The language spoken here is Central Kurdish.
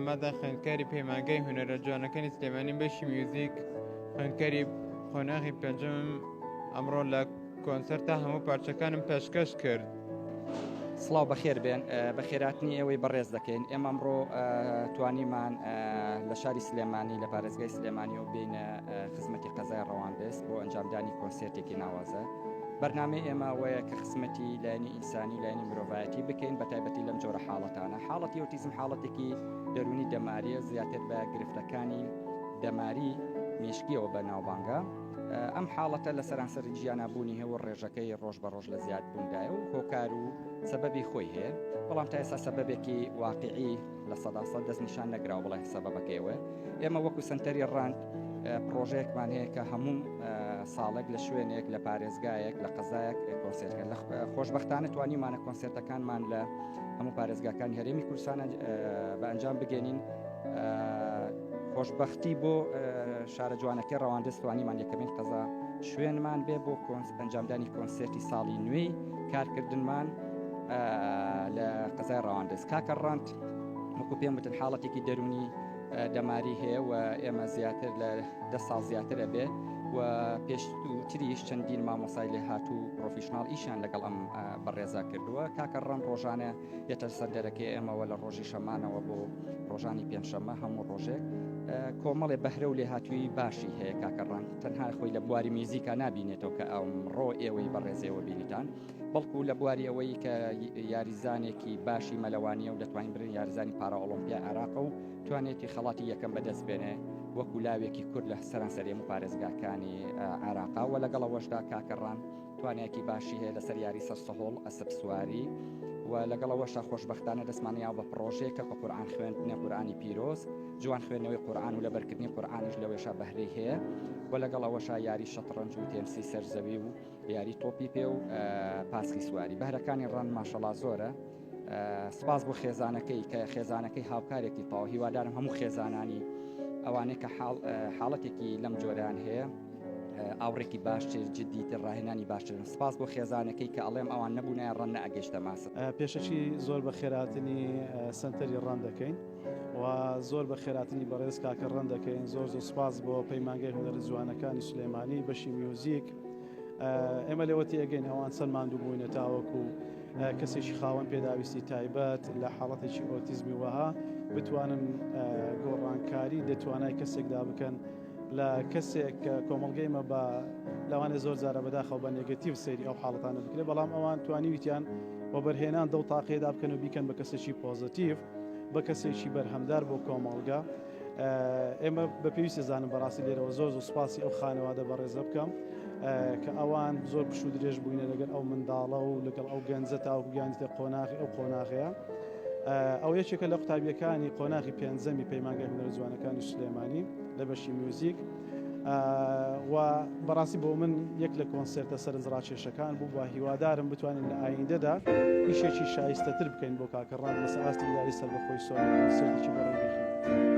حەمادە، خوێندکاری پەیمانگای هونەرە جوانەکانی سلێمانی بەشی میوزیک، خوێندکاری قۆناغی پێنجەمم، ئەمڕۆ لە کۆنسێرتا هەموو پارچەکانم پێشکەش کرد. سڵاو بەخێر بێن بەخێراتنی ئێوەی بەڕێز دەکەین ئێمە ئەمڕۆ توانیمان لە شاری سلێمانی لە پارێزگای سلێمانی و بینە خزمەتی قەزای ڕەواندز بۆ ئەنجامدانی کۆنسێرتێکی ناوازە بەرنامەی ئێمە ئەوەیە کە خزمەتی لایەنی ئینسانی و لایەنی مرۆڤایەتی بکەین بە تایبەتی لەم جۆرە حاڵەتانە حاڵەتی ئۆتیزم حاڵەتێکی دەروونی دەماریە زیاتر بە گرفتەکانی دەماری مێشکیەوە بە ناوبانگە ئەم حاڵەتە لە سەرانسەری جیهانا بوونی هەیە و ڕێژەکەی ڕۆژ بە ڕۆژ لە زیادبووندایە و هۆکار و سەبەبی خۆی هەیە بەڵام تا ئێستا سەبەبێکی واقعی 100% دەستنیشان نەکراوە بڵێ سەبەبەکەی ئەوەیە ئێمە وەکو سەنتەری ڕەند پڕۆژەیەکمان هەیە کە هەموو ساڵێک لە شوێنێک لە پارێزگایەک لە قەزایەک کۆنسێرتکە لە خۆشببختانە توانیمانە کۆنسێرتەکانمان لە هەموو پارێزگاکانی هەرێمی کوردستانە بە ئەنجام بگەێنین خۆشببختی بۆ شارە جوانەکەی ڕەواندز توانیمان یەکەمین قەزا شوێنمان بێ بۆ کۆنس ئەنجامدانی کۆنسێرتی ساڵی نوێی کارکردنمان لە قەزای ڕەواندز کاکە ڕەند وەکو پێم وتن حاڵەتێکی دەرونی دەماری هەیە و ئێمە زیاتر لە دە ساڵ زیاتر ئەبێ و پێشتریش چەندین مامۆسای لێ هاتوو پرۆفیشناڵ ئیشیان لەگەڵ ئەم بەڕێزا کردووە کاکە ڕەن ڕۆژانە یەتە سەر دەرەکەی ئێمەوە لە ڕۆژی شەمانەوە بۆ ڕۆژانی پێنجشەممە هەموو ڕۆژێک کۆمەڵێ بەهرە و لێهاتووی باشی هەیە کاکە ڕەن تەنها خۆی لە بواری میوزیکا نابینێتەوە کە ئەمڕۆ ئێوەی بەڕێزێوە بینیتان بەڵکو لە بواری ئەوەی کە یاریزانێکی باشی مەلەوانیە و دەتوانین برین یاریزانی پارائۆڵۆمپیای عێراقە و توانێتی خەڵاتی یەکەم بەدەست بێنێ وەکو لاوێکی کورد لە سەرانسەری هەموو پارێزگاکانی عێراقا و لەگەڵ ئەوەشدا کاکە ڕان توانایەکی باشی هەیە لەسەر یاری سەر سەهۆڵ ئەسپ سواری و لەگەڵ ئەوەشا خۆشبەختانە دەستمان یاوە بە پڕۆژەیەکە کە قورئان خوێندنە قورئانی پیرۆز جوان خوێندنەوەی قورئان و لەبەرکردنی قورئانیش لەوێشا بەهرەی هەیە و لەگەڵ ئەوەشا یاری شەتڕەنج و تێنسی سەر زەوی و یاری تۆپی پێ و پاسکی سواری بەهرەکانی ڕەن ماشەڵا زۆرە سپاس بۆ خێزانەکەی کە خێزانەکەی هاوکارێکی تەواو هیوادارم هەموو خێزانانی ئەوانەی کە حاڵ حاڵەتێکی لەم جۆران هەیە ئاوڕێکی باشتر جدیتر ڕاهێنانی باشترن سپاس بۆ خێزانەکەی کە ئەڵێم ئەوان نەبوونایە ڕەن نەئەگەیشتە ماست. پێشەکی زۆر بەخێرهاتنی سەنتەری ڕەن دەکەین و زۆر بەخێرهاتنی بەڕێز کاکە ڕەن دەکەین زۆر زۆر سپاس بۆ پەیمانگای هونەرە جوانەکانی سلێمانی بەشی میوزیک ئێمە لەوە تێگەین ئەوان چەند ماندوو بووینە تاوەکو کەسێکی خاوەن پێداویستی تایبەت لە حاڵەتێکی ئۆتیزمی وەها بتوانن گۆڕانکاری لە توانای کەسێکدا بکەن لە کەسێک کە کۆمەڵگەی مە بە لەوانێ زۆر جارە بەداخەوە بە negative سەیری ئەو حاڵەتانە بکرێت بەڵام ئەوان توانیویتیان وەبەرهێنان دەو تاقیدا بکەن و بیکەن بە کەسێکی positive بە کەسێکی بەرهەمدار بۆ کۆمەڵگە ئێمە بە پێویست زانم بەڕاستی لێرەوە زۆر زۆر سوپاسی ئەو خانەوادە بەڕێزە بکەم کە ئەوان زۆر پشوو درێژ بووینە لەگەڵ ئەو منداڵە و لەگەڵ ئەو گەنجە تاوەکو گەیاندیتە قۆناغی ئەو قۆناغەیە ئەو یەکێکە لە قوتابیەکانی قۆناغی پێنجەمی پەیمانگای هونەرە جوانەکانی سلێمانی لە بەشی میوزیک و بەڕاستی بۆ من یەک لە کۆنسێرتە سەرنجڕاکێشەکان بوو و هیوادارم بتوانین لە ئایندەدا ئیشێکی شایستەتر بکەین بۆ کاکە ڕەند لەسەر ئاستی ئیداری سەربەخۆی سۆران کۆنسێرتێکی بەڕێ بخەین.